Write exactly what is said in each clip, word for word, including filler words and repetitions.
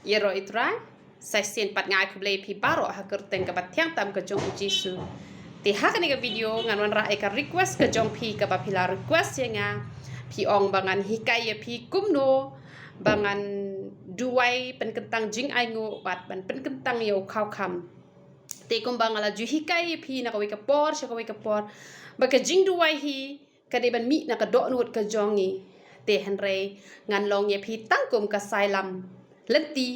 Ïaroh i Trai, sa shisien pat nga ai khublei ïa phi baroh ha ka kyrteng kaba thiang tam ka jong u Jisu. Te ha kane ka video ngan wanrah ïa ka request ka jong phi kaba phi la request ïa nga. Phi ong ba ngan hikai ïa phi kumno ba ngan duwai pynkyntang jingainguh bad ban pynkyntang ïa u khawkham. Te kumba nga la ju hikai ïa phi na kawei ka por sha kawei ka por ba ka jingduwai hi ka dei ban mih na ka dohnud ka jong ngi. Te hynrei ngan long ïa phi tang kum ka sailam lynti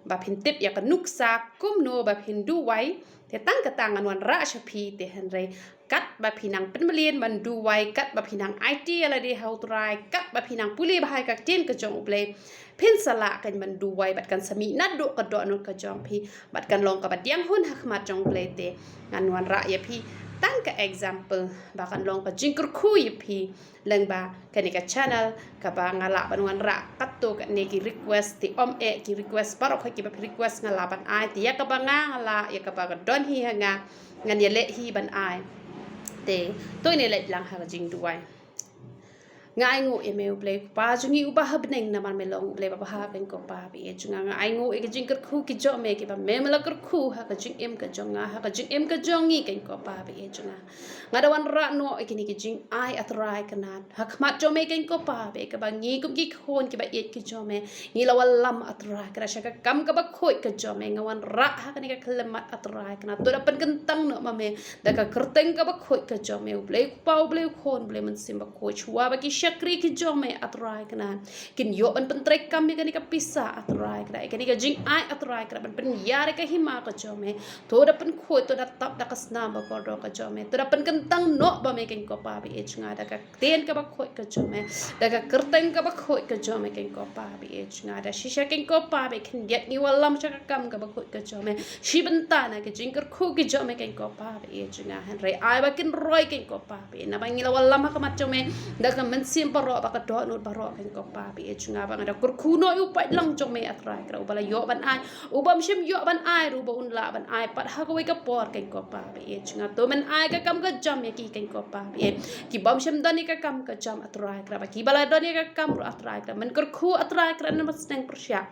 ba phin tip ïa ka nuksa kumno ba phin duwai. Te tang kata ngan wanrah sha phi. Te hynrei katba phi nang pynmlien ban duwai, katba phi nang aiti ïa lade ha u Trai, katba phi nang pule bha ïa ka ktien ka jong u Blei, phin sa lah kan ban duwai bad kan sa mih naduh ka dohnud ka jong phi bad kan long kaba diang hun ha khmat jong u Blei. Te ngan wanrah ïa phi tang ka example ba kan long ka jingkyrkhu ïa phi lyngba kane ka channel kaba nga lah ban wanrah katto katne ki request. Te ym eh ki request baroh kiba phi request nga lah ban ai. Te ïa kaba nga nga lah, ïa kaba ka don hi ha nga ngan ïaleh hi ban ai. Te to ngin leit lang ha ka jingduwai. Nga ainguh ïa me u Blei u Kpa jong ngi uba ha bneng namar me long u Blei babha keiñ ko Pa ba ïeit jong nga. Nga ainguh ïa ka jingkyrkhu ki jong me kiba me me la kyrkhu ha ka jingim ka jong nga, ha ka jingim ka jong ngi keiñ ko Pa ba ïeit jong nga. Nga da wanrah noh ïa kine ki jingai A Trai Kynrad ha khmat jong me keiñ ko Pa ba ïeit, kaba ngi kum ki khun kiba ïeit ki jong me ngi la wallam A Trai Kynrad sha ka kam kaba khuid ka jong me. Nga wanrah ha kane ka khyllipmat A Trai Kynrad, to da pynkyntang noh ma me da ka kyrteng kaba khuid ka jong me u Blei u Kpa, u Blei u Khun, u Blei Mynsiem Bakhuid. Shuwa ba ki shakri ki jong me A Trai Kynrad kin ïoh ban pyntreikam ïa kane ka pisa A Trai Kynrad, ïa kane ka jingai A Trai Kynrad ban pynïar ïa ka hima ka jong me, to da pynkhuid, to da tap da ka snam bakordor ka jong me, to da pynkyntang noh ma me keiñ ko Pa ba ïeit jong nga da ka ktien kaba khuid ka jong me, da ka kyrteng kaba khuid ka jong me keiñ ko Pa ba ïeit jong nga. Da shisha keiñ ko Pa ba khyndiat ngi wallam sha ka kam kaba khuid ka jong me shi bynta na ka jingkyrkhu ki jong me keiñ ko Pa ba ïeit jong nga. Hynrei ai ba kin roi keiñ ko Pa ba ïeit, naba ngi la wallam ha khmat jong me da ka mynsiem baroh bad ka dohnud baroh keiñ ko Pa ba ïeit jong nga. Ba nga da kyrkhu noh ïa u paidlang jong me A Trai Kynrad, uba la ïoh ban ai, u bym shym ïoh ban ai ruh ba un lah ban ai pat ha kawei ka por keiñ ko Pa ba ïeit jong nga. To men ai ka kam ka jam ïa ki keiñ ko Pa ba ïeit, ki bym shym don ïa ka kam ka jam A Trai Kynrad, ba kiba la don ïa ka kam ruh A Trai Kynrad men kyrkhu A Trai Kynrad, men da sneng pyrshah,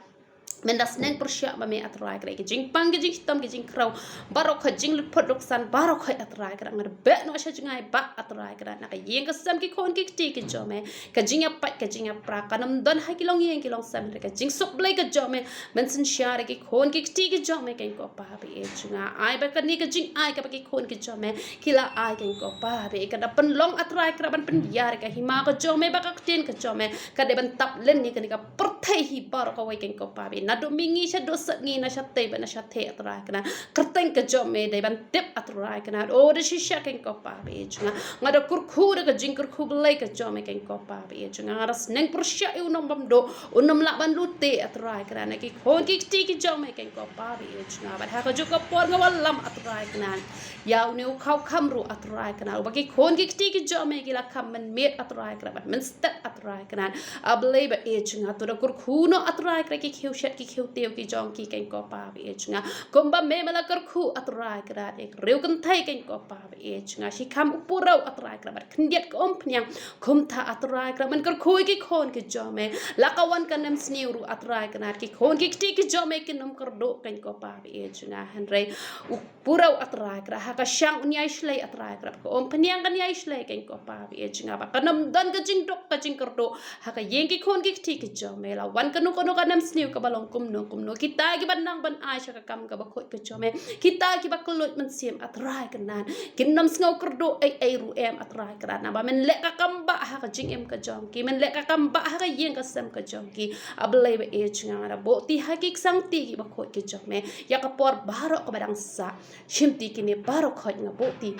men da sneng pyrshah ma me A Trai Kynrad. Ki jingpang, ki jingshitom, ki jingkhraw, baroh ka jinglut phot ruksan baroh ka A Trai Kynrad, nga da beh noh sha jngai bah A Trai Kynrad na ka ïing ka sem, ki khun ki kti ki jong me. Ka jingïapait ka jingïapra kan ym don ha ki longïing ki longsem, hynrei ka jingsuk Blei ka jong me men synshar ïa ki khun ki kti ki jong me keiñ ko Pa ba ïeit jong nga. Ai ba kane ka jingai kaba ki khun ki jong me ki la ai keiñ ko Pa ba ïeit, ka da pynlong A Trai Kynrad ban pynïar ïa ka hima ka jong me bad ka ktien ka jong me, ka dei ban tap lynti ïa kane ka pyrthei hi baroh kawei keiñ ko Pa ba ïeit. Naduh mihngi shaduh sepngi, na shatei bad na shatei A Trai Kynrad, kyrteng ka jong me dei ban tip A Trai Kynrad. O da shisha keiñ ko Pa ba ïeit jong nga, nga da kyrkhu da ka jingkyrkhu Blei ka jong me keiñ ko Pa ba ïeit jong nga. Nga da sneng pyrshah ïa u nongbymduh, un ym lah ban lute A Trai Kynrad na ki khun ki kti ki jong me keiñ ko Pa ba ïeit jong nga. Bad ha kajuh ka por nga wallam A Trai Kynrad ïa une u khawkham ruh A Trai Kynrad, uba ki khun ki kti ki jong me ki la kham mynmiet A Trai Kynrad bad mynstet A Trai Kynrad. A Blei ba ïeit jong nga, to da kyrkhu noh A Trai Kynrad ki khiew shet ki khiew tiew ki jong ki keiñ ko Pa ba ïeit jong nga, kumba me me la kyrkhu A Trai Kynrad ïa ka riew kynthei keiñ ko Pa ba ïeit jong nga. Shi kham u puraw A Trai Kynrad bad khyndiat ka umphniang, kumta A Trai Kynrad men kyrkhu ïa ki khun ki jong me. La ka wan ka nemsniew ruh A Trai Kynrad, ki khun ki kti ki jong me kin ym kyrduh keiñ ko Pa ba ïeit jong nga, hynrei u puraw A Trai Kynrad ha ka shang un ïai shlei A Trai Kynrad, ka umphniang kan ïai shlei keiñ ko Pa ba ïeit jong nga, ba kan ym don ka jingduk ka jingkyrduh ha ka ïing ki khun ki kti ki jong me. La wan kano kano ka nemsniew kaba long kumno kumno, kita kiba nang ban ai sha ka kam kaba khuid ka jong me, kita kiba kylluid mynsiem A Trai Kynrad, kin ym sngew kyrduh ei ei ruh em A Trai Kynrad, naba men leh ka kam bah ha ka jingim ka jong ki, men leh ka kam bah ha ka ïing ka sem ka jong ki. A Blei ba ïeit jong nga, nga da buh ti ha ki ksangti kiba khuid ki jong me ïa ka por baroh kaba dang sah. Shim ti kine baroh khoit, nga buh ti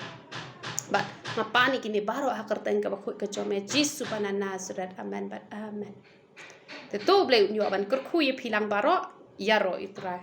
bad nga pan ïa kine baroh ha ka kyrteng kaba khuid ka jong me Jisu ba na Nasareth. Amen bad amen. Te to U Blei un ïoh ban kyrkhu ïa phi lang baroh. Ïaroh i Trai.